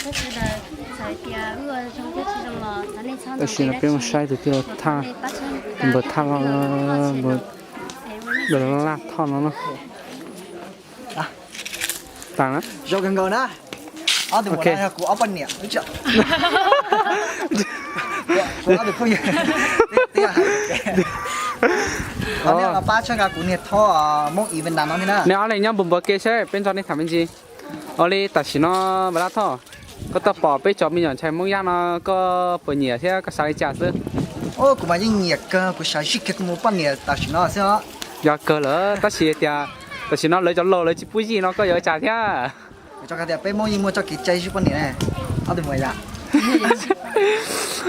Tam sim no peb mus saib tus tij laug Thaj, tus npawg Thaj, npawg Laj Thoj no na. Tag na. Zoo kawg nkaus na. Ob tug muam no yog kuv ob poj niam. Pab tshawb nqa kuv niag thob Hmoob Eventas no thiab na. Nej ob leeg nyob npus npua ke seb peb nrog nej tham me ntsis. Ua li tam sim no Npawg Laj Thoj, koj tuaj pom peb cov me nyuam ntxhais Hmoob Yaj no koj puas nyiam thiab koj xav li cas xwb? Kuv mas yeej nyiam kawg, kuv xav zij kiag kuv mus poj niam tam sim no xwb os. Yog kawg lawm tab sis tias tam sim no lawv cov laus lawv tsis pub zij no koj yuav ua cas thiab? Kuv tso hais tias peb Hmoob yeej muaj txoj kev cai zij poj niam ne. Ob tug muam yom,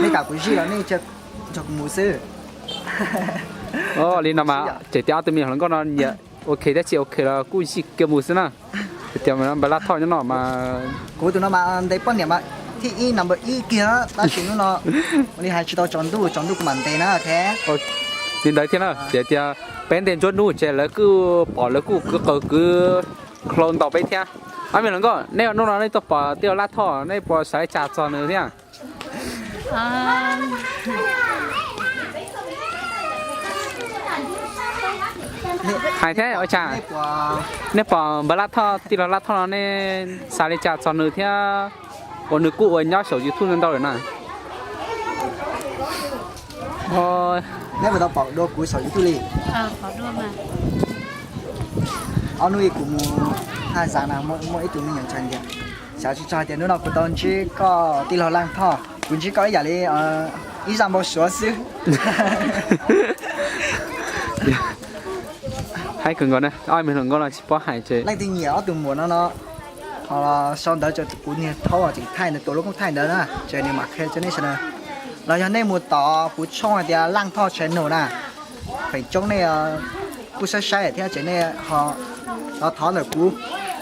nej kam kuv zij los nej nrog kuv mus xwb. Li no mas ces tias ob tug me nyuam hluas nkauj no nyiam ok thiab tsis ok los kuj zij kiag mus xwb na. Tias Npawg Laj Thoj nyob no mas, kuv tus no mas ntes poj niam mas thib ib, number ib kiag, tab sis hnub no ua li hais tsis tau tsaus ntuj, tsaus ntuj kuv mam ntes na. Li ntawd thiab na, ces tias peb ntes nruab hnub ces lawv kuj pom lawv kuj kwv qw kwv hlau ntaus peb thiab. Ob me hluas nkauj, nej hnub no nej tuaj pom tij laug Laj Thoj nej puas xav li cas txog nws thiab? Hais thiab ua cas, nej pom Npawg Laj Thoj, tij laug Laj Thoj no nej xav li cas txog nws thiab? Uas nws kuj ua nyob saum YouTube ntau lawm na. Neb puas tau pom dua kuv saum YouTube li? Ob hnub kuv mus haj zas na, muaj ib tug me nyuam ntxhais tias, xav tsis txog tias hnub no kuv tau ntsib koj tij laug Laj Thoj, kuv ntsib koj ib yam li ib zaj npau suav xwb. Haib kawg nkaus na, ob me hluas nkauj no tsis paub hais ces leej twg nyiam ob tug muam no no, ho sau ntawv rau kuv niag thaub tseem thaij ntawd, tus lub koob thaij ntawd na, ces nws mam qhia rau nej sawv daws. Los yog nej mus tom kuv tshooj hais tias Laj Thoj channel na, feem coob nej kuj saib saib thiab ces nej ho thov ntawm kuv,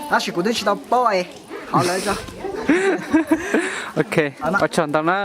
tab sis kuv twb tsis tau paub es thov lawv tso. Ok, ua tsaug ntau na.